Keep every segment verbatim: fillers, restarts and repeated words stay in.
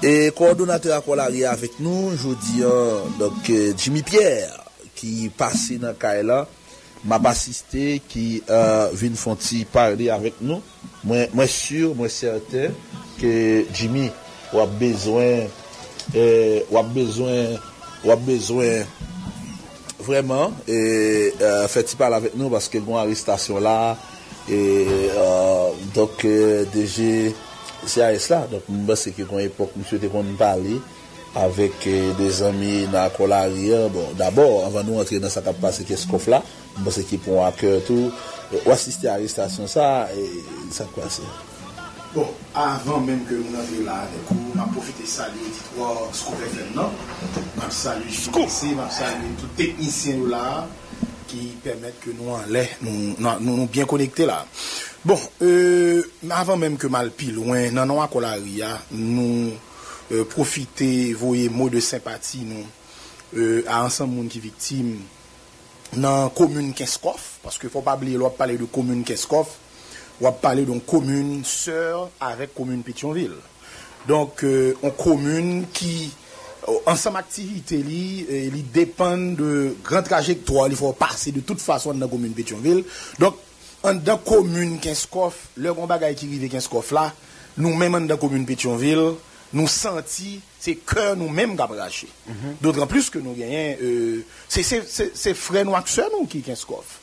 E kowòdonatè Akò Lari a avèk nou jodi a, donk, eh, Jimmy Pierre, ki pase nan kay la, m ap asiste, ki, eh, vin fè yon ti pale avèk nou. Mwen, mwen si, mwen sèten ke Jimmy, w ap bezwen, eh, w ap bezwen, w ap bezwen vrèman, eh, eh, fè ti pale avèk nou paske gen yon arestasyon la, e, eh, donk, eh, D G C I S la. Donk, mwen panse ke gen yon epòk, misye te konn pale avèk, eh, de zanmi nan Akò Lari a. Bon, dabò, anvan nou antre nan sa k ap pase Kenskòf la, mwen panse ki pou yon akè tou. Eh, w asiste arestasyon sa, eh, sa k pase? Bon, avan menm ke nou rantre la avèk ou, m ap pwofite salye oditwa Scoop F M nan. M ap salye Scoop! J P C, m ap salye tout teknisyen yo la ki pèmèt ke nou anlè, nou, nou, nou, nou byen konekte la. Bon, euh, avan menm ke m al pi lwen, nan non Akò Lari a, nou, euh, pwofite voye mo de senpati nou, euh, a ansanm moun ki viktim nan komin Kenskòf, paske fò pa bliye, lè w ap pale de komin Kenskòf, w ap pale de yon komin sè avèk komin Petyonvil. Donk, euh, yon komin ki, euh, ansanm aktivite li, euh, li depann de gran trajektwa li fò pase de tout fason anndan komin Petyonvil. Donk, anndan komin Kenskòf, lè gon bagay ki rive Kenskòf la, nou menm anndan komin Petyonvil, nou santi se kè nou menm k ap rache. Dotranplis ke nou genyen, euh, se, se, se, se frè nou ak sè nou ki Kenskòf.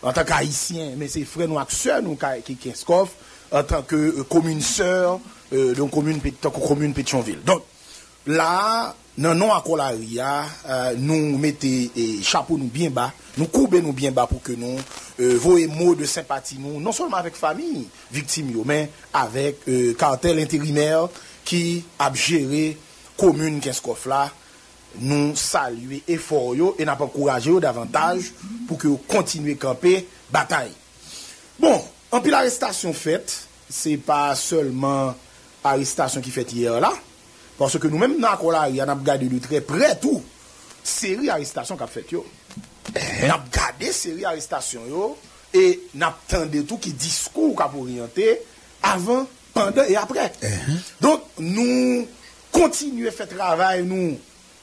Antanke Ayisyen, men se frè nou ak sè nou ka, ki Kenskòf, antanke, euh, komin sè, euh, de yon komin pe-, tankou komin Petyonvil. Donk, la a, nan non Akò Lari a, euh, nou mete, eh, chapo nou byen ba, nou koube nou byen ba pou ke nou, euh, voye mo de senpati nou, non sèlman avèk fanmi viktim yo, men avèk, euh, katèl enterimè ki ap jere komin Kenskòf la. Nou salye efò yo e n ap ankouraje yo davantaj pou ke yo kontinye kanpe batay. Bon, anpil arestasyon fèt, se pa sèlman arestasyon ki fèt yè la, paske nou menm nan Akò Lari a, n ap gade de trè prè tou seri arestasyon k ap fèt yo. N ap gade seri arestasyon yo e n ap tande tou ki diskou k ap oryante avan, pandan e aprè. Donk, nou kontinye fè travay nou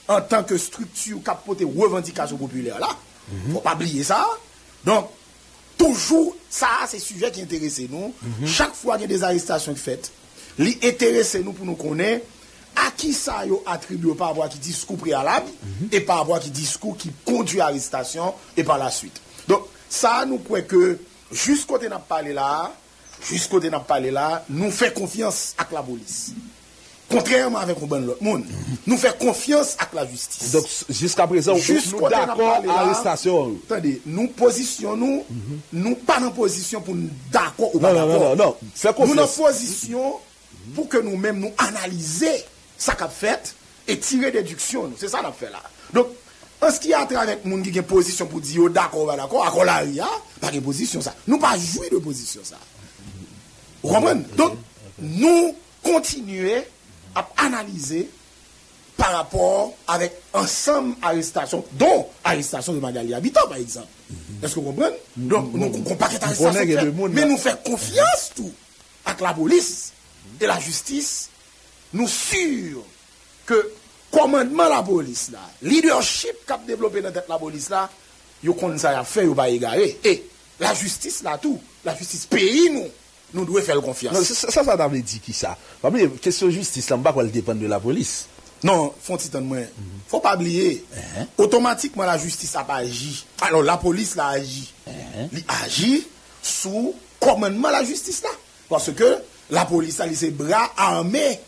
antanke estrikti k ap pote revandikasyon popilè la. Fò pa bliye sa. Donk, toujou, sa a se sijè ki enterese nou. Chak fwa gen de arestasyon ki fèt, li enterese nou pou nou konnen a kisa yo atribye yo pa rapò a ki diskou preyalab e pa rapò a ki diskou ki kondui arestasyon e pa la suit. Donk, sa a nou kwè ke jis kote n ap pale la a, jis kote n ap pale la a, nou fè konfyans ak lapolis. Kontrèman avèk yon bann lòt moun, nou fè konfyans ak lajistis. Donk, s-, jiska prezan, ou, jis nou kote n ap dakò pale la a, arestasyon yo? Tande, nou pozisyon nou, nou pa nan pozisyon pou n dakò ou pa dakò. Non, non, non, non, non. Fè konfyans. Nou nan pozisyon pou ke nou menm nou analize sa k ap fèt e tire dediksyon nou. Se sa n ap fè la. Donk, an ce qui a trait avèk moun ki gen pozisyon pou di yo dakò ou pa dakò, Akò Lari a pa gen pozisyon sa. Nou pa jwi de pozisyon sa. Ou konprann? Donk, nou kontinye ap analize pa rapò avèk ansanm arestasyon, dont arestasyon de Magalie Habitant, pa egzanp. Èske w konprann? Donk, nou, gon pakèt arestasyon ki fèt, men nou fè konfyans tou ak lapolis e lajistis. Nou si ke kòmandman lapolis la, lidèchip k ap devlope nan tèt lapolis la, yo konn sa y ap fè, yo pa egare. E lajistis la tou, lajistis peyi nou, nou dwe fè l konfyans. Non, sa, sa, sa ta vle di kisa? Pa bliye, kesyon jistis la, m pa kwè l depann de lapolis. Non, fè yon ti tann mwen. Fò pa bliye, otomatikman lajistis ap aji. Alò, lapolis la aji. Li aji sou kòmandman lajistis la. Paske lapolis la, li se bra ame e,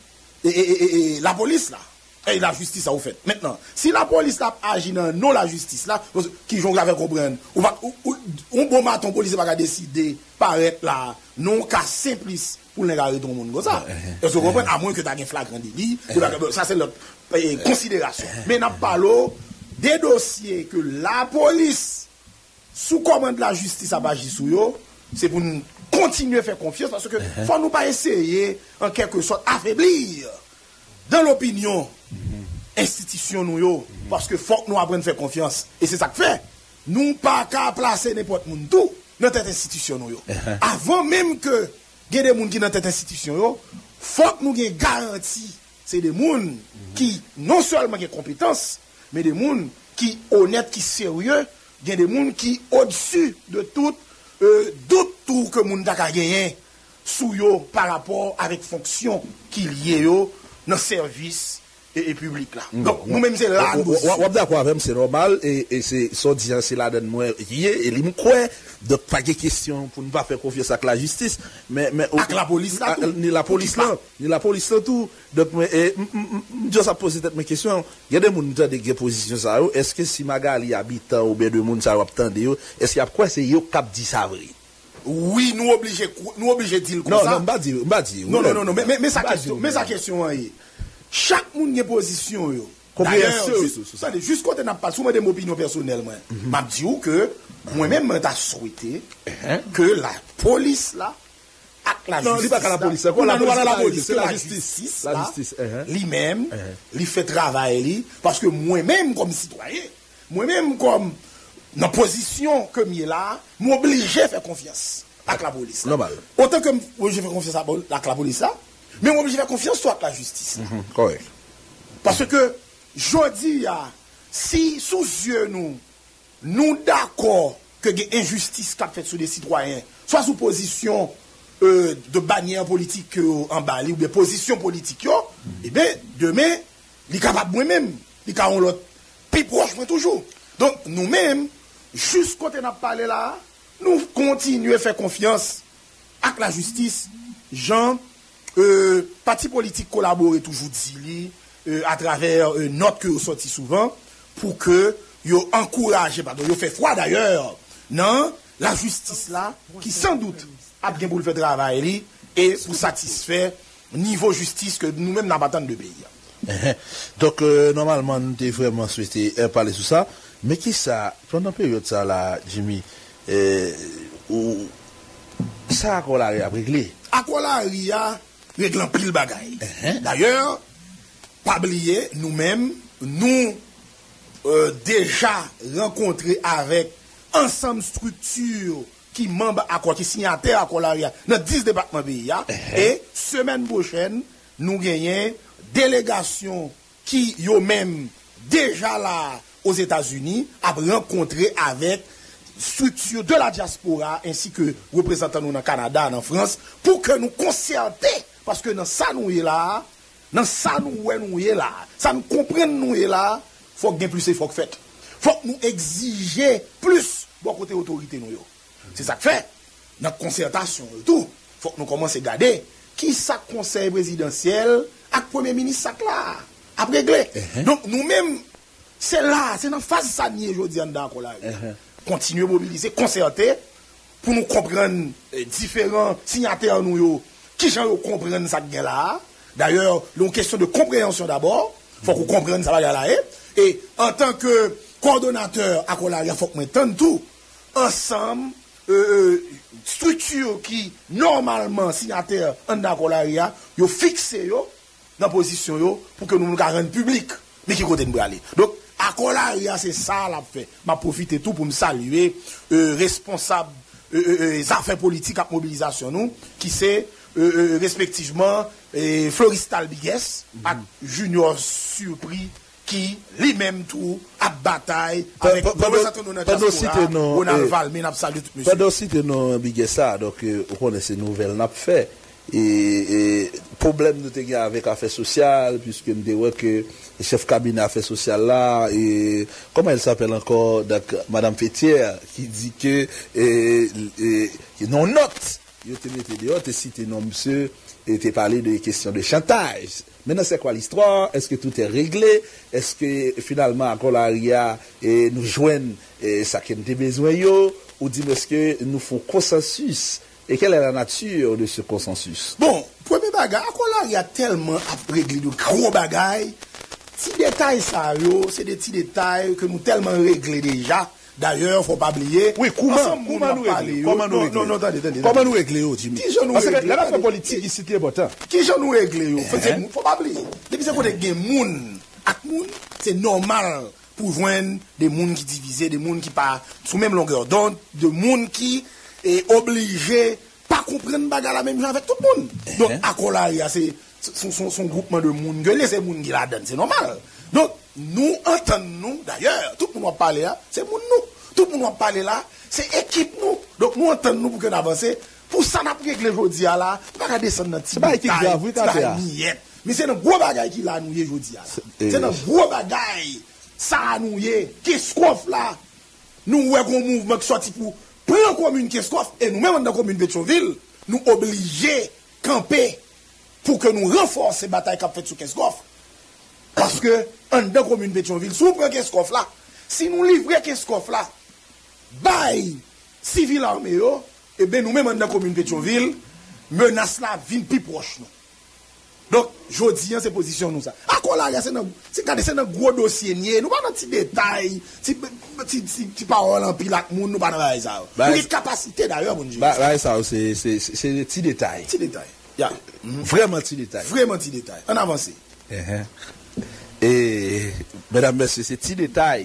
e, e, e, e lapolis la. E lajistis la ou fèt. Mentnan, si lapolis la ap aji nan non lajistis la, paske kijan w ka fè konprann? Ou pa, ou, ou, yon bon maten, yon polisye pa ka deside parèt la, nan yon ka senplis, pou l nèk arete yon moun konsa. Èske w konprann? Amwen ke ta gen flagran deli, de bagay, bon, sa se lòt, eh, konsiderasyon. Men n ap pale w de dosye ke lapolis sou kòmand lajistis ap aji sou yo, se pou n kontinye fè konfyans, paske fò nou pa eseye, an kèlkesòt, afebli dan lopinyon enstitisyon nou yo, paske fòk nou aprann fè konfyans. E se sa k fè, nou pa ka plase nenpòt moun tou nan tèt enstitisyon nou yo. Avan menm ke gen de moun ki nan tèt enstitisyon yo, fòk nou gen garanti Se de moun ki non sèlman gen konpetans, men de moun ki onèt, ki serye, gen de moun ki odsi de tout euh, dout tou ke moun ta ka genyen sou yo pa rapò avèk fonksyon ki lye yo nan sèvis e, e piblik la. Donk, nou menm se la nou. W ap dakò avè m, se nòmal, e, e se sa w di an, se ladann mwen ye, e li m kwè. Donk, pa gen kesyon pou n pa fè konfyans ak lajistis, men, men, ak lapolis la tou. Ni lapolis la, ni lapolis la tou. Donk, mwen, e, m, m, m, m just ap poze tèt mwen kesyon. Gen de moun m tande gen pozisyon sa yo, èske si Magalie Habitant oubyen de moun sa yo ap tande yo, èske y ap kwè se yo k ap di sa vre? Wi, nou oblije, nou oblije di l konsa. Non, non, m pa di, m pa di. Non, non, non, non, men, men, men sa kesyon, men sa kesyon an ye. Chak moun gen pozisyon yo. Dayè, jis, tande, jis kote n ap pale, si w mande m opinyon pèsonèl mwen, m ap di w ke mwen menm, mwen ta swete ke lapolis la ak lajistis la. Non, li pa ka lapolis la. Kounye a nou pa nan lapolis, ke lajistis la, li menm, li fè travay li, paske mwen menm kòm sitwayen, mwen menm kòm nan pozisyon ke m ye la, m oblije fè konfyans ak lapolis la. Nòmal. Otan ke m oblije fè konfyans ak, ak lapolis la, men m oblije fè konfyans tou ak lajistis la. Kòrèk. Paske, jodi a, si sou zye nou, nou dakò ke gen enjistis k ap fèt sou de sitwayen, swa sou pozisyon, euh, de banyè politik ke yo anba li, oubyen pozisyon politik yo, ebyen, demen, li kapab mwen menm, li ka yon lòt pi pwòch mwen toujou. Donk, nou menm, jis kote n ap pale la a, nou kontinye fè konfyans ak lajistis, jan, euh, pati politik Kolabore toujou di li, euh, atravè, euh, nòt ke yo sòti souvan, pou ke yo ankouraje, padon, yo fè fwa dayè nan lajistis la, ki san dout ap gen pou l fè travay li, e pou satisfè nivo jistis ke nou menm n ap atann de peyi a. Enhen. Donk, euh, nòmalman, nou te vrèman swete, euh, pale sou sa. Men kisa, pandan peryòd sa la, Jimmy, euh, ou, sa Akò Lari ap regle? Akò Lari a regle anpil bagay. Enhen. Dayè, pa bliye, nou menm, nou, euh, deja rankontre avèk ansanm estrikti ki manm akò, ki siyatè Akò Lari a nan dis depatman peyi a. Enhen. E semèn pwochèn, nou genyen delegasyon ki yo menm deja la Ozetazini ap rankontre avèk estrikti de la dyaspora ensi ke reprezantan nou nan Kanada, nan Frans, pou ke nou konsète, paske nan sa nou ye la a, nan sa nou wè nou ye la a, sa n konprann nou ye la a, fòk gen plis efò k fèt. Fòk nou egzije plis bò kote otorite nou yo. Se sa k fè, nan konsètasyon yo tou, fòk nou kòmanse gade kisa Konsèy Prezidansyèl ak Premye Minis sa k la a ap regle. Enhen. Donk, nou menm, se la, se nan faz sa n ye jodi a anndan Akò Lari a. Enhen. Kontinye mobilize, konsète, pou nou konprann, eh, diferan siyatè nou yo, kijan yo konprann sa k gen la a. Dayè, lè yon kesyon de konpreyansyon dabò, fòk ou konprann sa bagay la ye. E antanke kòdonatè Akò Lari a, fòk mwen tann tou, ansanm, euh, euh, estrikti ki nòmalman siyatè anndan Akò Lari a, yo fikse yo nan pozisyon yo pou ke nou, nou ka rann piblik men ki kote n prale. Donk, Akò Lari a, se sa l ap fè. M ap pwofite tou pou m salye, euh, responsab, euh, euh, euh, zafè politik ak mobilizasyon nou, ki se, euh, euh, respektivman, euh, Floristal Bigès ak Junior Surpris, ki li menm tou ap batay avèk reprezantan nou nan dyaspora, Ronald Valmé, n ap salye tout mesye. Pandan w site non Bigès sa, donk, euh, ou konnen se nouvèl n ap fè. E, e pwoblèm nou te gen avèk afè sosyal, piske m te wè ke chèf kabinè afè sosyal la, e, comment elle s'appelle encore, donc, Madame Fétière, ki di ke, e, e, nan yon nòt yo te mete deyò, te site non misye, e te pale de kesyon de chantaj. Maintenant, c'est quoi l'histoire? Est-ce que tout est réglé? Est-ce que, finalement, Akò Lari a, e, nou jwenn, e, sa ke n te bezwen yo? Ou di m, èske nou fè yon konsansis? Et quelle est la nature de ce consensus? Bon, premye bagay, Akò Lari a tèlman ap regle de gwo bagay, ti detay sa yo, se de ti detay ke nou tèlman regle deja. Dayè, fò pa bliye, wi, kouman, ansanm moun kouman nou regle yo, kòman nou regle yo? Non, non, tande, tande, kòman nou regle yo, Jimmy? Kijan nou regle yo? Paske lè n ap fè politik, isit li enpòtan. Kijan nou regle yo? Fò, se, fò pa bliye, depi se kote gen moun ak moun, se nòmal pou jwenn de moun ki divize, de moun ki pa sou menm longè dond, de moun ki, e, oblije pa konprann bagay la menm jan avèk tout moun. Donk, Akò Lari a, se Se se- se- se yon gwoupman de moun ke li se moun ki ladann, se nòmal. Donk, nou antann nou, dayè, tout moun w ap pale a, se moun nou. Tout moun w ap pale la, se ekip nou. Donk, nou antann nou pou ke n avanse. Pou sa n ap regle jodi a la, nou pa ka desann nan ti bagay ki grav, wi, ti bagay miyèt. Men se nan gwo bagay ki la nou ye jodi a la. Se nan gwo bagay sa a nou ye. Kenskòf la, nou wè gon mouvman ki sòti pou pran komin Kenskòf, e nou menm anndan komin Petyonvil, nou oblije kanpe pou ke nou ranfòse batay k ap fèt sou Kenskòf. Paske anndan komin Petyonvil, si w pran Kenskòf la, si nou livre Kenskòf la bay sivil ame yo, ebyen nou menm anndan komin Petyonvil, menas la vin pi pwòch nou. Donk, jodi a, se pozisyon nou sa. Akò Lari a, se nan, se, gade, se nan gwo dosye n ye. Nou pa nan ti detay, ti, ti, ti, ti pawòl anpil ak moun, nou pa nan bagay sa yo. Nou gen kapasite, dayè, pou n jere sa. Bagay sa yo, se, se, se, se ti detay. Ti detay. Ya. Vrèman ti detay. Vrèman ti detay. Ann avanse. Enhen. E, medam, mesye, se ti detay.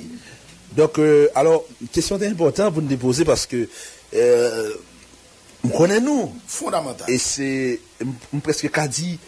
Donk, euh, alò, kesyon te enpòtan pou n te poze paske, euh, m konnen nou. Fondamantal. E se, m, m prèske ka di,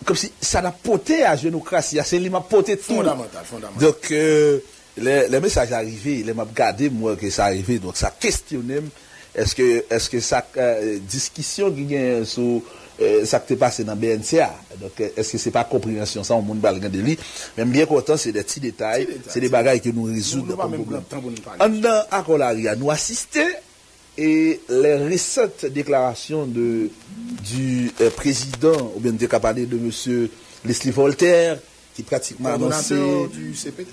kòmsi sa n ap pote a jenokrasi a, se li m ap pote tou. Fondamantal, fondamantal. Donk, euh, lè, lè mesaj la rive, lè m ap gade, m wè ke sa rive, donk sa kesyone m, èske, èske sa, euh, diskisyon ki genyen sou, euh, sa k te pase nan B N C A, donk, euh, èske se pa konpreyansyon sa yon moun pral gen de li, men m byen kontan, se de ti detay, se de bagay ke nou rezoud kòm pwoblèm. Anndan akò Lari a, nou asiste, et les récentes déclarations de, du euh, président, oubyen nou te ka pale de mesye Leslie Voltaire, ki pratikman anonse,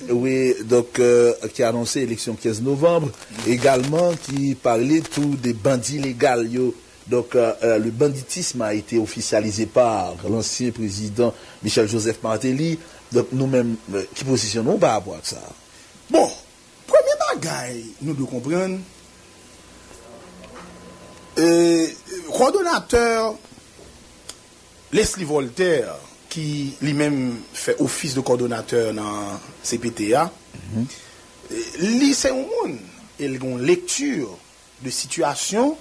wi, donk, euh, ki anonse eleksyon kenz novanm, egalman ki pale tou de bandi legal yo. Donc, euh, euh, le banditisme a été officialisé par l'ancien président Michel Joseph Martelly. Donk, nou menm, euh, ki pozisyon nou pa rapò ak sa? Bon, premye bagay nou dwe konprann, e, kòdonatè Leslie Voltaire, ki li menm fè ofis de kòdonatè nan C P T a, e, li se yon moun, e l gen yon lekti de sitiyasyon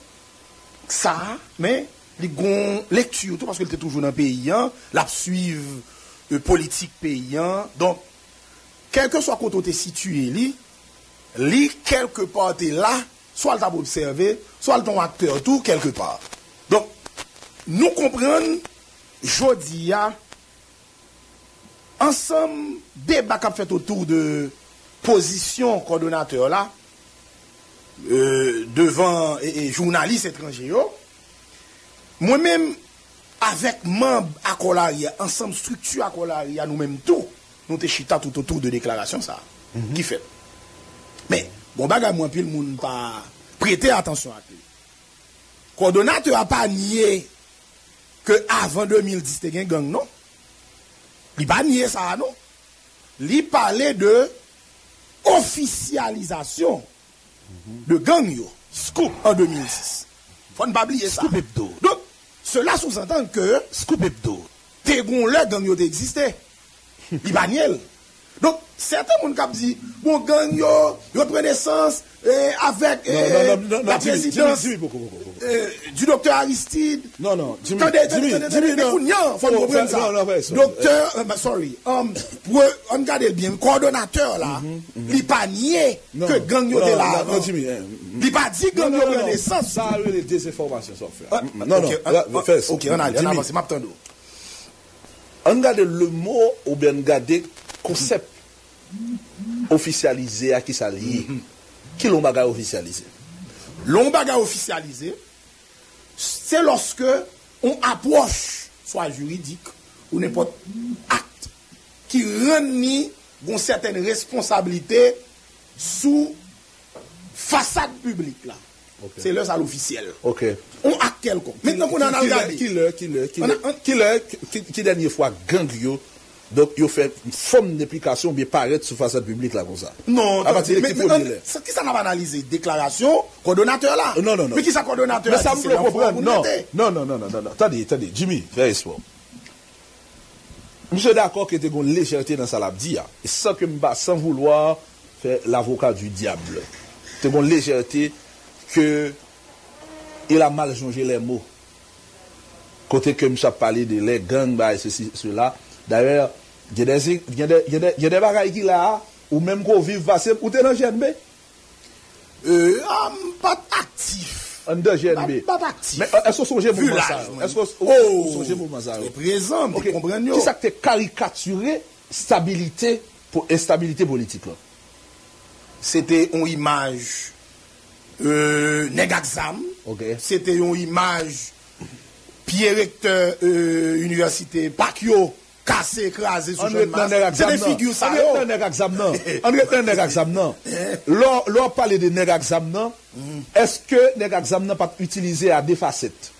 sa a, men li gen yon lekti tou, paske l te toujou nan peyi a, l ap swiv, e, politik peyi a. Donk, kèlkeswa kote w te sitiye li, li kèlkepa te la, swa l t ap obsève, swa l t yon aktè tou kèlkepa. Donk, nou konprann jodi a, ansanm deba k ap fèt otou de pozisyon kòdonatè la, e, devan, e, e, jounalis etranje yo, mwen menm, avèk manm Akò Lari a, ansanm estrikti Akò Lari a, nou menm tou, nou te chita toutotou de deklarasyon sa a ki fèt. Men, gon bagay mwen anpil moun pa prete atansyon ak li. Kòdonatè a pa nye ke avan de mil dis te gen gang, non. Li pa nye sa a, non. Li pale de ofisyalizasyon de gang yo. Scoop an de mil dis. Fò n pa bliye sa. Scoop Hebdo. Donk, cela sous-entend que Scoop Hebdo. Te gon lè gang yo te egziste. Li pa nye l. Donk, sèten moun k ap di, bon, gang yo, yo pran nesans, e, avèk, e, la prezidans, e, du doktè Aristide. Non, non, Jimmy, tande, tande, Jimmy, tande, tande, men kounye a, fò n konprann sa. Doktè, e, sorry, um, pou, ann gade l byen, kòdonatè la, li pa nye ke gang yo te la avan. Li pa di gang yo pran nesans. Sa a rele dezenfòmasyon sa w fè. Non, non, ok, ann avanse, m ap tande w. Ann gade le mot oubyen ann gade konsèp ofisyalize a, kisa l ye. Ki lè yon bagay ofisyalize? Lè yon bagay ofisyalize, se lòske yon apwòch, swa jiridik ou nenpòt ak, ki rann li gon sètèn responsablite sou fasad piblik la. Se lè sa l ofisyèl. Ok. Yon ak kèlkonk. Mentnan, kounye a, n al gade. Ki lè, ki lè, ki lè, ki lè, ki, ki dènye fwa gang yo, donk, yo fè fòm enplikasyon oubyen parèt sou fasad piblik la konsa? Non, tande, men, men, sa, kisa n ap analize? Deklarasyon kòdonatè la. Non, non, non. Men kisa kòdonatè a di, se nan fwa pou n rete? Non, non, non, non, non, non. Tande, tande, Jimmy, fè respè w. Misye dakò ke te gon lejète nan sa l ap di a. E san ke m pa, sans vouloir faire l'avocat du diable. Te gon lejète ke il a mal jongé les mots. Kote ke misye ap pale de lè gang, bagay sesi, sela. Dayè, gen de, gen de, gen de, gen de bagay ki la a, ou menm ke w viv pase, ou te nan G N B? Euh, ah, m pa t aktif. Anndan G N B. M pa t aktif. Men, èske w sonje moman sa yo? Èske w, ou, ou sonje moman sa yo? Te prezan, m te konprann yo. Kisa k te karikatire stabilite, po, estabilite politik la? Se te yon imaj euh, nèg ak zam. Se te yon imaj pye rektè euh, inivèsite Pak yo kase, kraze sou Jòn Mas. Se te figi sa yo. Ann ret nan nèg ak zam nan. Ann ret nan nèg ak zam nan. Lè w ap pale de nèg ak zam nan, èske nèg ak zam nan pa t itilize a de fasèt?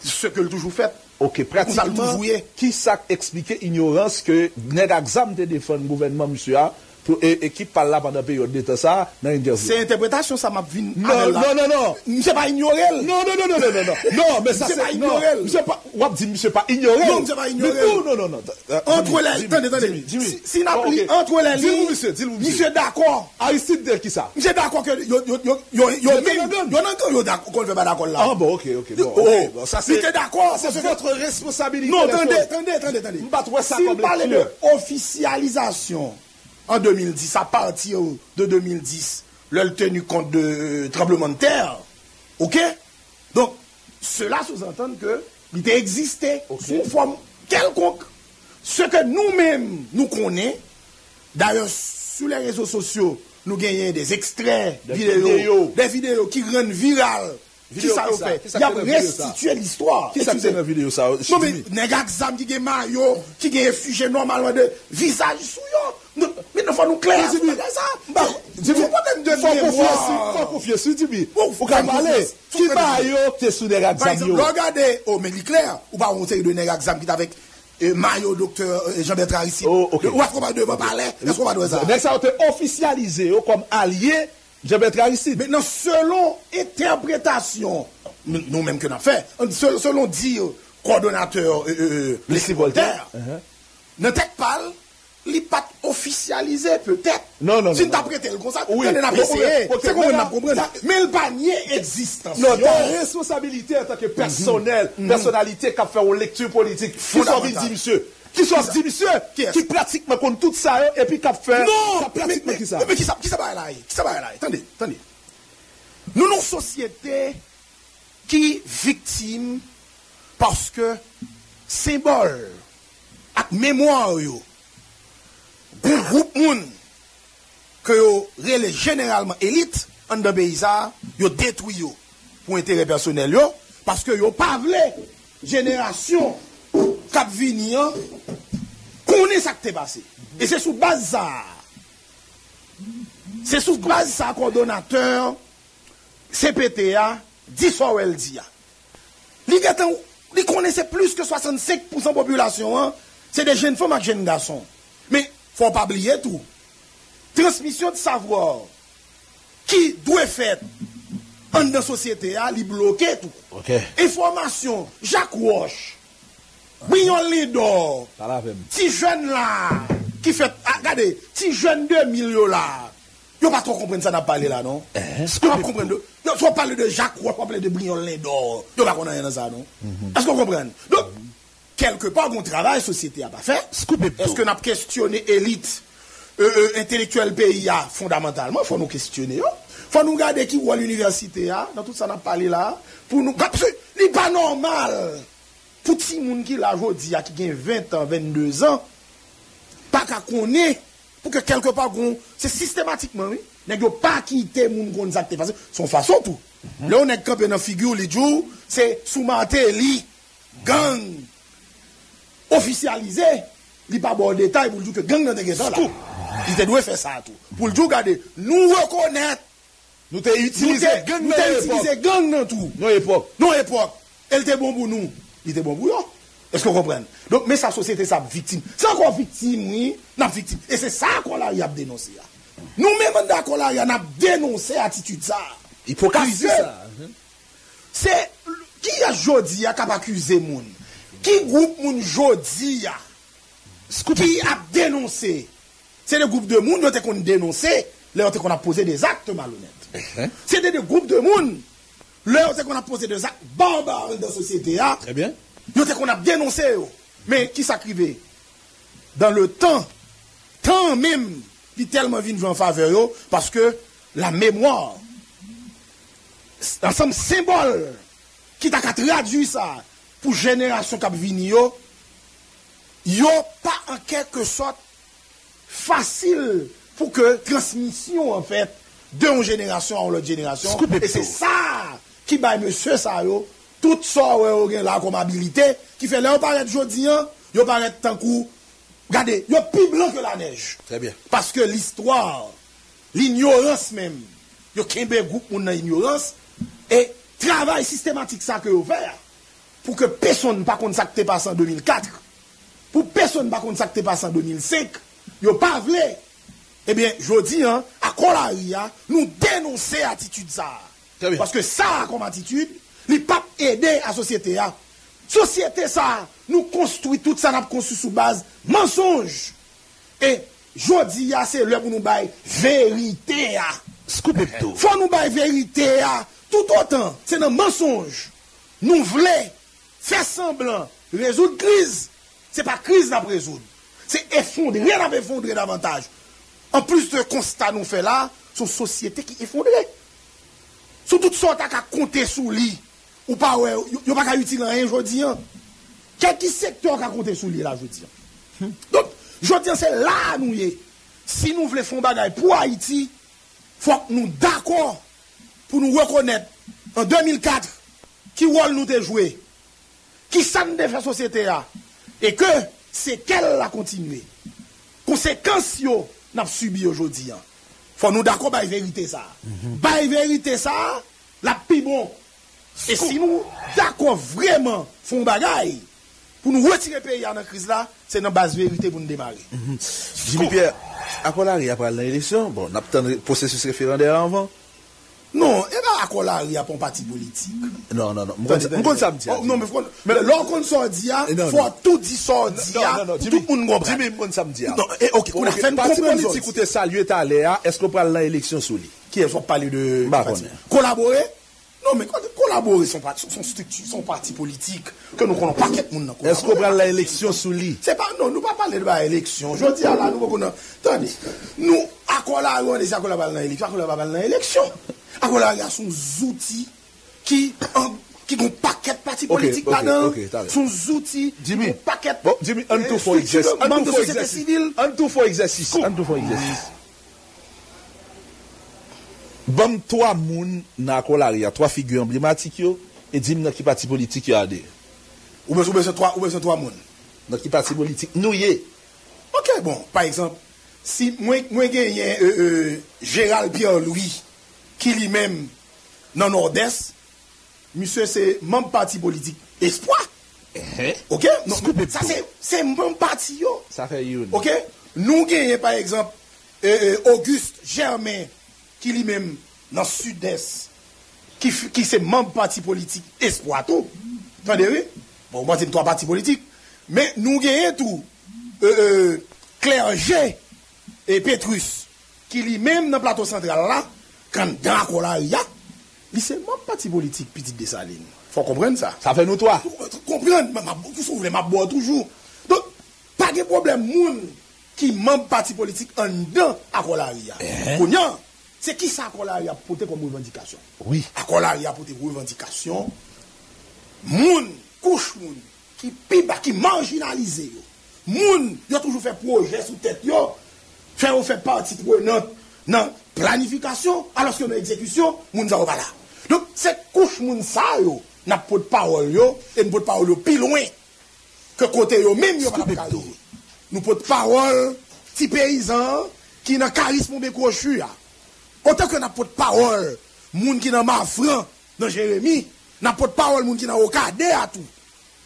Ce que l toujou fèt. Ok, pratikman, ki sa k eksplike inyorans ke nèg ak zam te defann gouvènman misye a pou e, ekip pa l la pandan peryòd de tan sa a nan entèvyou? Se entèpretasyon sa m ap vin avè l la. Non, non, non, non. Misye pa inyore l. Non, non, non, non, non, non, non. Non, men sa se, non. Misye pa, w ap di misye pa inyore l. Non, misye pa inyore l. Non, non, non, non. Antre lè, tande, tande. Si, si n ap li antre lè liy, misye dakò. Aristide te kisa? Misye dakò ke yo, yo, yo, yo, yo, yo menm, yo nan gang, yo dakò, konn fè pa dakò la. Ah bon, ok, ok, bon. Li te dakò, paske. Votre responsabilité. Non, tande, tande, tande, tande. M pa t wè sa kòm lekti. Si l pale de ofisyalizasyon an de mil dis, à partir de de mil dis, lè l teni kont de euh, tranblemanntè, ok? Donk, sela sous-entend ke li te egziste sou yon fòm kèlkonk. Se ke nou menm, nou konnen, dayè, sou lè rezo sosyo, nou genyen de ekstrè videyo, de videyo ki rann viral. Kisa yo fè? Y ap restitye listwa. Kisa ki te nan videyo sa yo? Non, men nèg ak zam ki gen mayo, ki gen efije nòmalman de vizaj sou yo. Men non, fò nou klè sou bagay sa. Jimmy, fò w konfye sou, fò w konfye sou, Jimmy. Ou ka pale. Ki mayo ki te sou nèg ak zam yo? Lè w gade, o, men li klè, ou pa wè yon seri de nèg ak zam ki t avèk euh, mayo doktè euh, Jean Bertrand Aristide. Ou pa t konprann devan palè, èske w pa t wè sa? Nèg sa yo te ofisyalize yo kòm alye Jean Bertrand Aristide. Mentnan, selon entèpretasyon nou menm ke n ap fè, selon di kòdonatè Leslie Voltaire, nan tèt pa l, li pa t ofisyalize, petèt. Si n ta prete l konsa, tande, n ap eseye. Se konprann n ap konprann. Men l pa nye egzistans yo. Non, ta responsablite antanke pèsonèl, pèsonalite k ap fè yon lekti politik. Kisa w vin di misye? Kisa w ap di misye? Ki pratikman konn tout sa yo epi k ap fè. Non, men kisa bagay la ye? Kisa bagay la ye? Tande, tande. Nou nan yon sosyete ki viktim paske senbòl ak memwa yo gon gwoup moun ke yo rele jeneralman elit anndan peyi sa a, yo detwi yo pou enterè pèsonèl yo, paske yo pa vle jenerasyon k ap vini an konnen sa k te pase. E se sou baz sa a, se sou baz sa a kòdonatè C P T a di sa w wè l di a. Li gentan, li konnen se plis ke swasannsenk pousan popilasyon an, se de jenn fanm ak jenn gason. Men, fò w pa bliye tou, transmisyon de savwa ki dwe fèt anndan sosyete a, li bloke tou. Enfòmasyon Jacques Roche, Brignol Lindor, ti jèn la ki fèt, gade, ti jèn de mil yo la, yo pa twò konprann sa n ap pale la non. Yo p ap konprann. Yo, si w ap pale de Jacques Roche, w ap pale de Brignol Lindor, yo pa konn anyen nan sa non. Èske w konprann? Donk, kèlkepa, gon travay sosyete a pa fè. Èske n ap kestyone elit, euh, euh, entelektyèl peyi a fondamantalman? Fò nou kestyone yo. Fò nou gade ki wòl inivèsite a nan tout sa n ap pale la a. Pou nou, paske li pa nòmal pou timoun ki la jodi a, ki gen ven tan, vennde zan, pa ka konnen, pou ke kèlkepa gon, se sistematikman, wi. Nèg yo pa kite moun konn sa k te pase. Se yon fason tou. Lè yon nèg kanpe nan figi w, li di w, se sou Martelly, gang ofisyalize, li pa ba w detay pou l di w ke gang nan te gentan la. Li te dwe fè sa tou. Pou l di w, gade, nou rekonèt Nou te itilize gang nan yon epòk. Nan yon epòk. Nan yon epòk. E l te bon pou nou. Li te bon pou yo. Èske w konprann? Donk, men sa sosyete sa ap viktim. Se ankò viktim, wi, n ap viktim. E se sa Akò Lari ap denonse a. Nou menm anndan Akò Lari a, n ap denonse atitid sa a. Ipokrisi sa a. Se, kiyès jodi a k ap akize moun? Ki gwoup moun jodi a ki ap denonse? Se de gwoup de moun yo te konn denonse lè yo te konn ap poze de zakt malonèt. Se te de gwoup de moun Lè yo te konn ap poze de zak baba anndan sosyete a, Très bien. Yo te konn ap denonse yo. Men ki sa k rive? Dan le tan, tan menm, li tèlman vin jwe an favè yo, paske la mémoire, ansanm senbòl ki ta ka tradui sa pou jenerasyon k ap vini yo, yo pa an kèlkesòt fasil pou ke transmisyon an fèt de yon jenerasyon a yon lòt jenerasyon. E se sa ki bay mesye sa yo tout sa w wè yo gen la kòm abilite, ki fè lè yo parèt jodi an, yo parèt tankou, gade, yo pi blan ke lanèj. Très bien. Paske listwa, linyorans menm, yo kenbe gwoup moun nan inyorans, e travay sistematik sa ke yo fè a, pou ke pèsonn pa konn sa k te pase an de mil kat, pou pèsonn pa konn sa k te pase an de mil senk, yo pa vle. Ebyen, jodi an, Akò Lari a, nou denonse atitid sa a. Très bien. Paske sa a kòm atitid, li p ap ede a sosyete a. Sosyete sa a, nou konstwi tout sa n ap konstwi sou baz mansonj. E jodi a, se lè pou nou bay verite a. Scoop Hebdo. Fò nou bay verite a. Toutotan se nan mansonj nou vle fè sanblan rezoud kriz, se pa kriz n ap rezoud. Se efondre n ap efondre davantaj. Anplis de konsta nou fè la, se yon sosyete ki efondre. Sou tout sa w ta ka konte sou li, ou pa wè, yo, yo pa ka itil anyen jodi an. Kèk ki sektè w ka konte sou li la jodi an? Donk, jodi an, se la a nou ye. Si nou vle fè yon bagay pou Ayiti, fòk nou dakò pou nou rekonèt an de mil kat ki wòl nou te jwe, ki sa n te fè sosyete a, e ke sekèl la kontinye. Konsekans yo n ap sibi yo jodi an. Fò nou dakò bay verite sa a. Bay verite sa a, l ap pi bon. E si nou dakò vrèman fè yon bagay pou nou retire peyi a nan kriz la, se nan baz verite pou n demare. Jimmy Pierre, Akò Lari a pral nan eleksyon. Bon, n ap tann pwosesis referandè a anvan. Non, e pa Akò Lari a pa yon pati politik. Non, non, non. M konn sa m di a. Non, men lè w konn sa w di a, fò w tou di sa w di a pou tout moun konprann. Jimmy, m konn sa m di a. Non, e, ok, kounye a fè n konprann sa w di. Pati politik ou te salye talè a, èske w pral nan eleksyon sou li? Kiyès w ap pale de pati? Kolabore? Non, men kolabore se yon pati, se yon strikti, se yon pati politik ke nou konnen yon pakèt moun nan kolabore. Èske w pral nan eleksyon sou li? Se pa, non, nou pa pale de bay eleksyon. Jodi a la, nou poko nan, tande, nou, Akò Lari, ou tande si Akò Lari pral nan eleksyon, Akò Lari pa pral nan eleksyon. Akò Lari a se yon zouti ki, ki gen yon pakèt pati politik ladan l. Se yon zouti ki gen yon pakèt estrikti de manm de sosyete sivil. Ann tou fè yon egzèsis. Ann tou fè yon egzèsis. Ban m twa moun nan Akò Lari a, twa figi anblematik yo, e di m nan ki pati politik yo adere. Ou bezwen, ou bezwen twa, ou bezwen twa moun. Nan ki pati politik nou ye? Ok, bon, pa egzanp, si mwen, mwen genyen, euh, euh, Gérald Pierre Louis, ki li menm nan Nòdès, misye se manm pati politik Espwa. Ok? Non, sa se, se manm pati yo. Sa fè youn. Ok? Nou genyen, pa egzanp, euh, euh, Auguste Germain, ki li menm nan Sidès, ki, ki se manm pati politik Espwa tou. Tande, wi? Bon, ou panse m twa pati politik. Men nou genyen tou, euh, euh, Clergé e Petrus, ki li menm nan Plato Santral la, k anndan Akò Lari a, li se manm pati politik Pitit Desalin. Fò w konprann sa. Sa fè nou twa. Konprann, m ap, si w vle, m ap ba w toujou. Donk, pa gen pwoblèm moun ki manm pati politik anndan Akò Lari a. Kounye a, se kisa Akò Lari a pote kòm revandikasyon? Wi. Akò Lari a pote revandikasyon moun, kouch moun ki pi ba, ki majinalize yo. Moun, yo toujou fè pwojè sou tèt yo, fè yo fè pati prenant nan planifikasyon, alòske nan egzekisyon, moun sa yo pa la. Donk, se kouch moun sa yo, n ap pot pawòl yo, e n pot pawòl yo pi lwen ke kote yo menm yo pa t ap ka rive. Nou pot pawòl ti peyizan an ki nan Karis Monben Kwochi a. Otan ke n ap pot pawòl moun ki nan Mafran, nan Jeremi, n ap pot pawòl moun ki nan Okade a tou.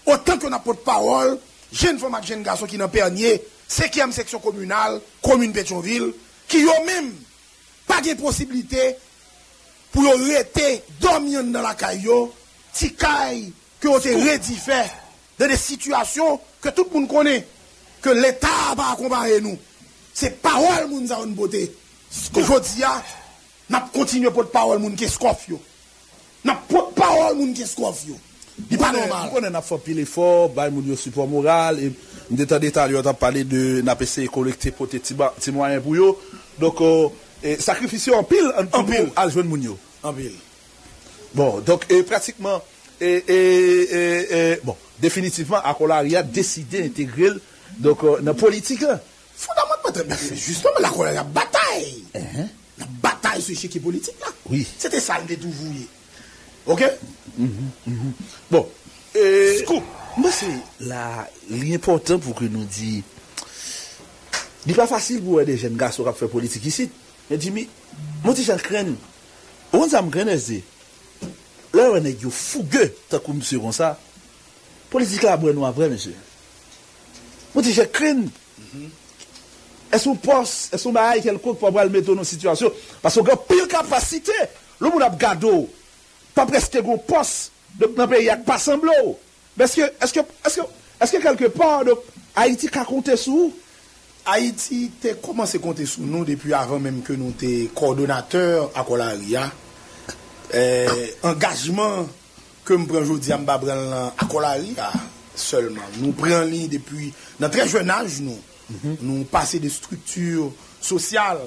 Otan ke n ap pot pawòl jenn fanm ak jenn gason ki nan Pènye, senkyèm seksyon kominal, komin Petyonvil, ki yo menm pa gen posiblite pou yo rete dòmi anndan lakay yo, ti kay ke yo te redi fè, nan de sitiyasyon ke tout moun konnen, ke Leta pa akonpaye nou. Se pawòl moun sa yo n pote. Jodi a, n ap kontinye pot pawòl moun Kenskòf yo. N ap pot Pawòl moun Kenskòf yo. Li pa nòmal. M konnen n ap fè anpil efò, bay moun yo sipò moral, e m te tande talè w t ap pale de n ap eseye kolekte, pote ti, ti mwayen pou yo. Donk, e, sakrifis yo anpil pou nou al jwenn moun yo. Anpil. Bon, donk, e, pratikman, e, e, e, e, bon, definitivman, Akò Lari a deside entegre l, donk, nan politik la. Fondamantalman, men se jisteman Akò Lari a batay. L ap batay sou echeke politik la. Se te sa l te toujou ye. Oke? Bon, e, m panse la, li enpòtan pou ke nou di, li pa fasil pou wè de jèn gason k ap fè politik isit. Men Jimmy, m on ti jan krenn. Ou konn sa m krenn, S D? Lè w wè nèg yo fouge tankou misye konsa, politik la bwè nou a vre, mesye. M on ti jan krenn. Èske yon pòs, èske yon bagay kèlkonk pa pral mete w nan yon sitiyasyon? Paske w gen anpil kapasite. Lè yon moun ap gade w, pa prèske gen yon pòs nan peyi a k pa sanble w. Men èske, èske, èske, èske kèlkepa, donk, Ayiti ka konte sou ou? Ayiti te kòmanse konte sou nou depi avan menm ke nou te kòdonatè Akò Lari a. Eh, angajman ke m pran jodi a, m pa pran l nan Akò Lari a sèlman. Nou pran li depi nan trè jèn aj nou. Nou pase de estrikti sosyal,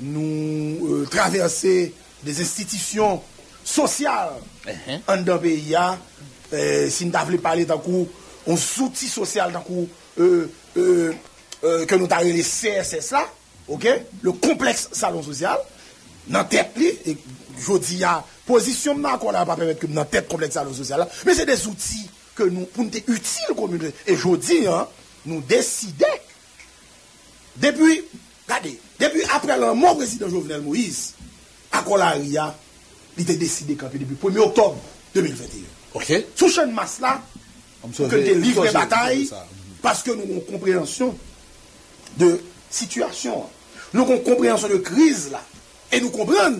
nou, euh, travèse de enstitisyon sosyal anndan peyi a. Eh, si n ta vle pale tankou yon zouti sosyal, tankou, euh, euh, euh, ke nou ta rele C S S la, oke, le konplèks salon sosyal, nan tèt li, e jodi a, pozisyon m nan Akò Lari a pa pèmèt ke m nan tèt konplèks salon sosyal la, men se de zouti ke nou, pou n te itil kominote. E jodi a, nou deside, depi, gade, depi apre lanmò prezidan Jovenel Moïse, Akò Lari a, li te deside kanpe depi premye oktòb de mil venteyen. Oke. Sou Channmas la, pou ke n te livre batay, paske nou gen yon konpreyansyon de sitiyasyon an. Nou gen yon konpreyansyon de kriz la. E nou konprann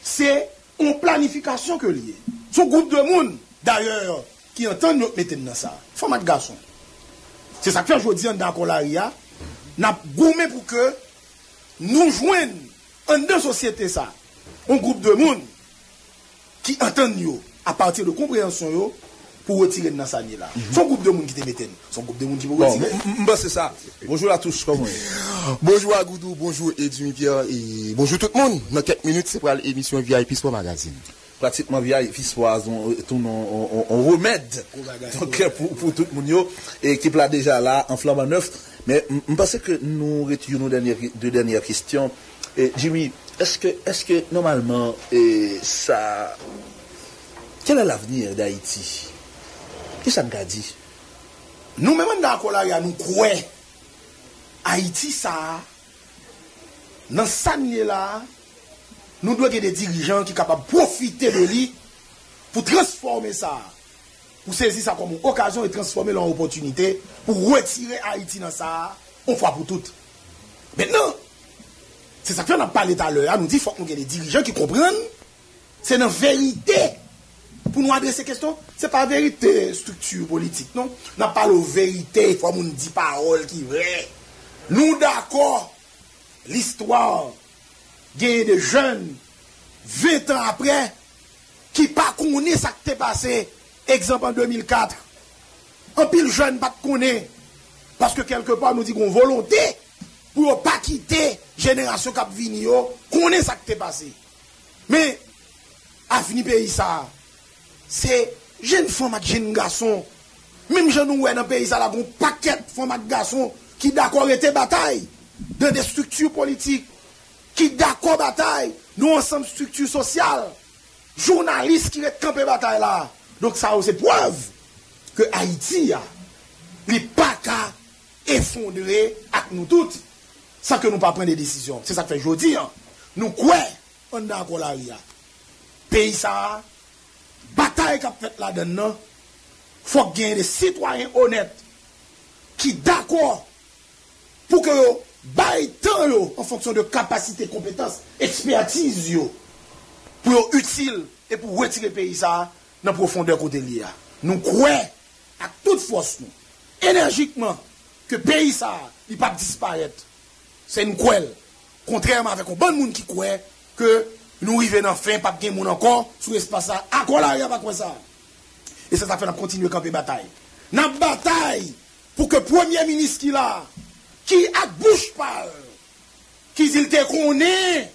se yon planifikasyon ke l ye. Se yon gwoup de moun, dayè, ki antann yo k mete n nan sa. Fanm ak gason. Se sa k fè jodi a anndan Akò Lari a, n ap goumen pou ke nou jwenn anndan sosyete sa yon gwoup de moun ki antann yo apati de konpreyansyon yo pou retire n nan sa n ye la. Se yon gwoup de moun ki te mete n. Se yon gwoup de moun ki pou retire n. M panse sa. Bonjou Latouch, kòman w ye? Bonjou Agoudou, bonjou Edwin Pierre, e bonjou tout moun. Nan kèk minit, se pral emisyon V I P Sport Magazine. Pratikman V I P Sport tounen yon remèd pou, pou tout moun yo e ekip la deja la an flanban nèf. Men m panse ke nou ret youn ou dènye, de dènye kesyon. E, Jimmy, èske, èske nòmalman, e, sa, quel est l'avenir d'Haïti? Kisa n ka di? Nou menm anndan Akò Lari a, nou kwè Ayiti sa a, nan sa n ye la a, nou dwe gen de dirijan ki kapab pwofite de li pou transfòme sa a, pou sezi sa kòm yon okazyon e transfòme l an opòtinite pou retire Ayiti nan sa a, yon fwa pou tout. Mentnan, se sa k fè n ap pale talè a, nou di fòk nou gen de dirijan ki konprann se nan verite pou nou adrese kesyon. Se pa verite estrikti politik, non. N ap pale w verite, fò moun di pawòl ki vrè. Nou dakò, listwa, genyen de jèn, ven tan apre, ki pa konnen sa k te pase. Egzanp, an de mil kat, anpil jèn pa t konnen, paske kèlkepa nou di gen yon volonte pou yo pa kite jenerasyon k ap vini yo konnen sa k te pase. Men, avni peyi sa a, se jèn fanm ak jèn gason. Menm jan nou wè nan peyi sa la, gen yon pakèt fanm ak gason ki dakò rete batay nan de estrikti politik, ki dakò batay nan yon ansanm estrikti sosyal, jounalis ki ret kanpe batay la. Donk, sa yo se prèv ke Ayiti a, li pa ka efondre ak nou tout, san ke nou pa pran de desizyon. Se sa k fè jodi a, nou kwè anndan Akò Lari a. Peyi sa a, batay k ap fèt ladan l nan, fòk genyen de sitwayen onèt ki dakò pou ke yo bay tan yo an fonksyon de kapasite, konpetans, ekspètiz yo, pou yo itil e pou retire peyi sa a nan pwofondè kote l ye a. Nou kwè ak tout fòs nou, enèjikman, ke peyi sa a, li p ap disparèt. Se n kwè l. Kontrèman avèk yon bann moun ki kwè ke Nou rive nan fen, p ap gen moun ankò sou espas sa. Akò Lari a pa kwè sa. E se sa k fè n ap kontinye kanpe batay. N ap batay pou ke premye minis ki la, ki ak bouch pa l, ki di l te konnen,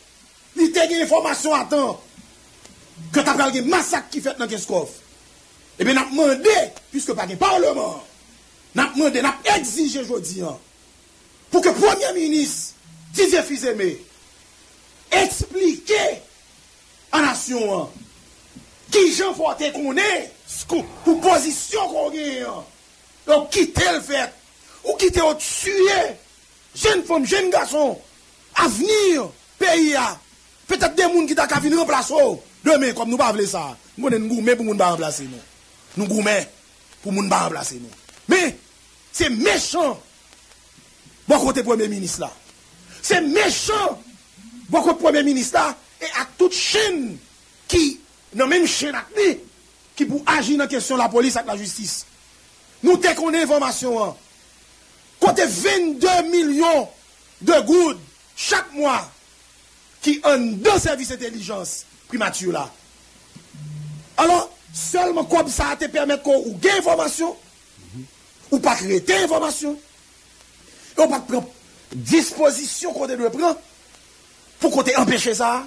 li te gen enfòmasyon a tan, ke ta pral gen masak ki fèt nan Kenskòf. Ebyen, n ap mande, piske pa gen palman, n ap mande, n ap egzije jodi a, pou ke premye minis Didier Fils-Aimé eksplike a nasyon an kijan fò w te konnen pou pozisyon ke w genyen an. Yo kite l fèt. Ou kite yo tiye jèn fanm, jèn gason, avni peyi a. Petèt de moun ki ta ka vin ranplase w demen, kòm nou pa vle sa. M konnen n goumen pou moun pa ranplase nou. Nou goumen pou moun pa ranplase nou. Men, se mechan bò kote premye minis la. Se mechan bò kote premye minis la e ak tout chenn ki nan menm chenn ak li, ki pou aji nan kesyon lapolis ak lajistis. Nou te konnen enfòmasyon an. Kote vennde milyon de goud chak mwa ki anndan sèvis entèlijans primati la. Alò, sèlman kòb sa a te pèmèt ke ou gen enfòmasyon, ou pa t rete enfòmasyon, e ou pa t pran dispozisyon ke w te dwe pran pou ke w te anpeche sa a.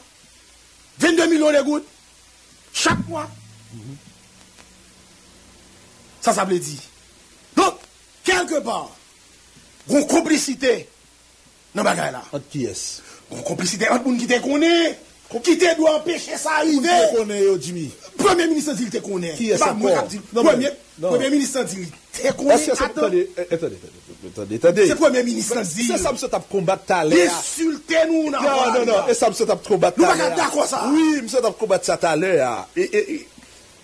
Vennde milyon de goud chak mwa. Sa sa vle di? Donk, kèlkepa, gon konplisite nan bagay la. Ant kiyès? Gon konplisite ant moun ki te konnen, ki te dwe anpeche sa rive. Moun ki te konnen yo, Jimmy. Premye minis lan di l te konnen. Kiyès ankò? E pa mwen k ap di l. Non, men, premye, non. Premye minis lan di l te konnen. Èske se, tande, eh, eh, tande, tande, tande, tande. Se premye minis lan di l. Se sa m sot ap konbat talè a. Li ensilte nou nan pale a. Non, non, non, e sa m sot ap konbat talè a. Nou pa ka dakò sa. Wi, m sot ap konbat sa talè a. E, e, e,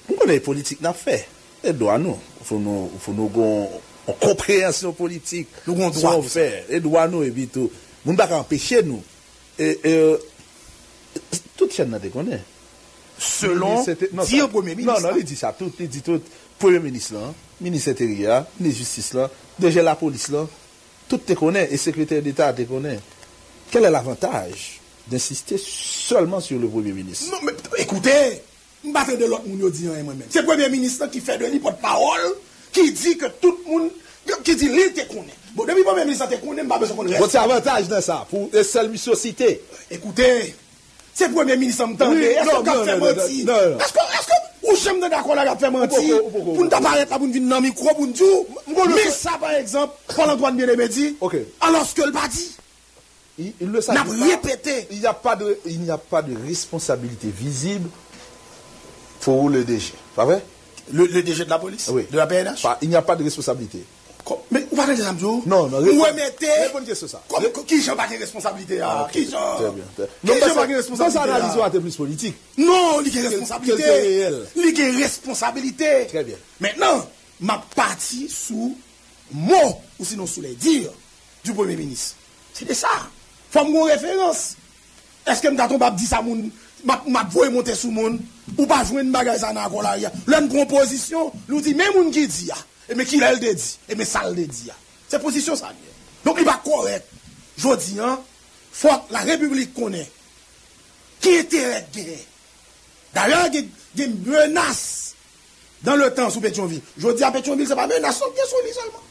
M konnen e politik n ap fè. E dwa nou. Fò nou, fò nou gon yon konpreyansyon politik. Nou gon dwa pou sa. E dwa nou, epi tou, moun pa ka anpeche nou. E, e, tout chenn nan te konnen. Selon dir premye minis la. Non, non, li di sa tout, li di tout. Premye minis lan, minis enteryè a, minis jistis lan, D G lapolis lan, tout te konnen, e sekretè deta a te konnen. Quel est l'avantage d'insister seulement sur le Premier ministre? Non, men, ekoute, M pa tande lòt moun yo di anyen mwen menm. Se premye minis lan ki fè de li pòtpawòl, ki di ke tout moun, ki di li te konnen. Bon, depi premye minis lan te konnen, m pa bezwen konn rès. Bon, se avantaj nan sa, pou e sèl misye w site. Ekoute, se premye minis lan m tande. Wi, èske l ap fè manti? Èske, èske ou janm tande Akò Lari ap fè manti? Pou n ta parèt la, pou n vin nan mikwo, pou n di w, men sa, pa egzanp, Paul Antoine Bien-Aimé di, alòske l pa di. Il, il le savait pas. N ap repete. Il n'y a pas de, il n'y a pas de responsabilité visible pour le D G. Pa vre? Le, le D G de la police? Oui. De la P N H? Pas, il n'y a pas de responsabilité. Kò-, men ou pa tande sa m di w? Non, non, ou remete. Reponn kesyon sa. Kòm, ki jan pa gen responsablite a? Ah, ok. Ki jan? Trè byen, trè byen. Ki jan pa gen responsablite a? Non, analiz ou a te plis politik. Non, li gen responsablite. Li gen responsablite. Trè byen. Mentnan, m ap pati sou mo, ou sinon sou les dires du premye minis. Se de sa. Fò m gon referans. Èske m ta tonbe ap di sa moun, m ap, m ap voye monte sou moun, ou pa jwenn bagay sa nan Akò Lari a. Lè n pran pozisyon, nou di, men moun ki di a, e men kilè l te di, e men sa l te di a. Se pozisyon sa l ye. Donk, li pa kòrèk. Jodi a, fòk Larepiblik konnen ki enterè k genyen. Dayè, gen, gen menas dans le temps sou Petyonvil. Jodi a, Petyonvil, se pa menas non k gen sou li sèlman.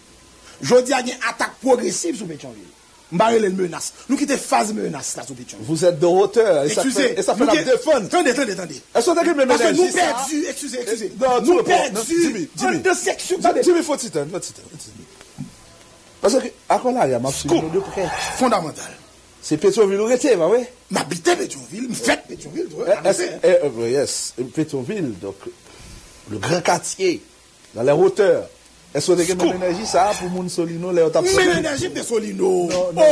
Jodi a, gen atak pwogresiv sou Petyonvil. M pa rele l menas. Nou kite faz menas la sou Petyonvil. Vous êtes de hauteur. E sa k fè, e sa k fè n ap defann. Tande, tande, tande. Èske w te gen menm enèji sa? Paske nou pèdi, ekskize, ekskize. Nou pèdi anndan seksyon. Jimmy, Jimmy, fò ti tan, fò ti tan, fò ti tan. Paske Akò Lari a, m ap swiv nou de prè. Fondamantal. Se Petyonvil ou rete, pa vre? M abite Petyonvil, m fèt Petyonvil tou, wi. Yes. Petyonvil, donk, le gran katye, dans les hauteurs. Èske w te gen menm enèji sa a pou moun Solino lè yo t ap... Menm enèji m te Solino. Non, non,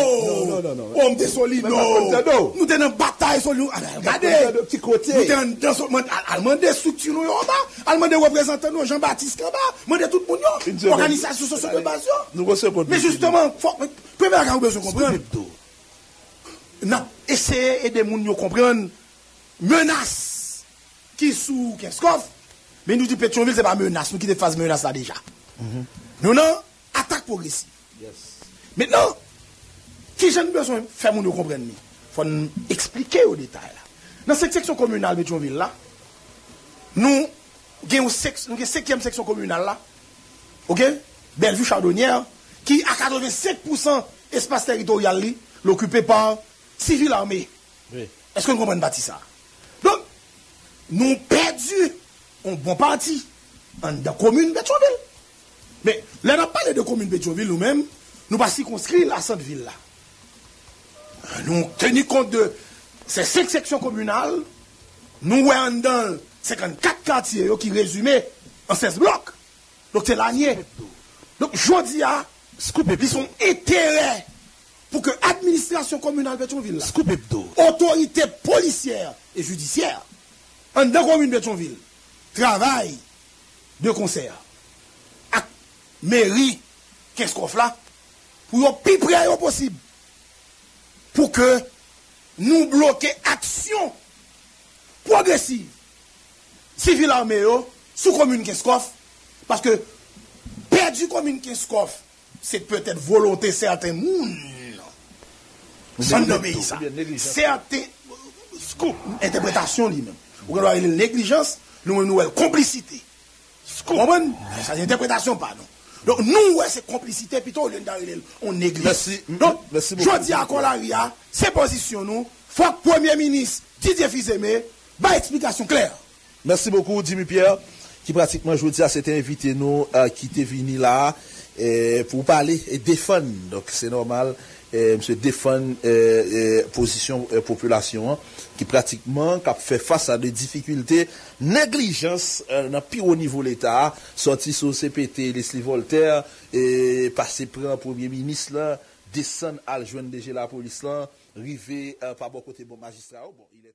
non, non, non. Oh, m te Solino. Nou te nan batay Solino. Al gade. Nou te anndan, al mande estrikti nou yo anba. Al mande reprezantan nou, Jean Baptiste Camba. Mande tout moun yo. Òganizasyon sosyo de baz yo. Men jisteman, fòk, premye bagay ou bezwen konprann. N ap eseye ede moun yo konprann menas ki sou Kenskòf, men nou di Petyonvil se pa menas, nou kite faz menas la deja. Nou nan atak pwogresiv. Mentnan, kijan n bezwen fè moun yo konprann li? Fò n eksplike yo detay la. Nan senk seksyon kominal Petyonvil la, nou gen yon sèk, nou gen senkyèm seksyon kominal la, oke? Bèlvi Chadonyè, ki a katrevensenk pousan espas tèritoryal li, l okipe pa sivil ame. Èske nou konprann pati sa? Donk, nou pèdi yon bon pati anndan komin Petyonvil. Men, lè n ap pale de komin Petyonvil, nou menm, nou pa sikonskri l a sant vil la. Nou teni kont de se senk seksyon kominal, nou wè anndan l senkannkat katye yo ki rezime an sèz blòk. Donk, se la n ye. Donk, jodi a, li se yon enterè pou ke administrasyon kominal Petyonvil la, otorite polisyè e jidisyè anndan komin Petyonvil, travay de konsè ak meri Kenskòf la pou yo pi pre yo posib, pou ke nou bloke aksyon pwogresiv sivil ame yo sou komin Kenskòf, paske pèdi komin Kenskòf, se petèt volonte sèten moun anndan peyi sa. Sèten entèpretasyon li menm. Ou gen dwa rele l neglijans, nou menm nou wè l konplisite. Ou konprann? Sa se entèpretasyon pa nou. Donk, nou wè se konplisite pito olye n ta rele l yon neglijans. Donk, jodi a, Kòlari a, se pozisyon nou. Fòk Premye Minis Didier Fils-Aimé bay eksplikasyon klè. Mèsi bokou, Jimmy Pierre, ki pratikman jodi a se te envite nou, eh, ki te vini la, eh, pou pale e defann. Donk, se nòmal, eh, misye defann, eh, eh, pozisyon, eh, popilasyon an, ki pratikman k ap fè fas a de difikilte, neglijans, eh, nan pi wo nivo Leta a, sòti sou C P T Leslie Voltaire, e pase pran Premye Minis lan, desann al jwenn D G Lapolis lan, rive, eh, pa bò kote bon majistra yo. Bon, il est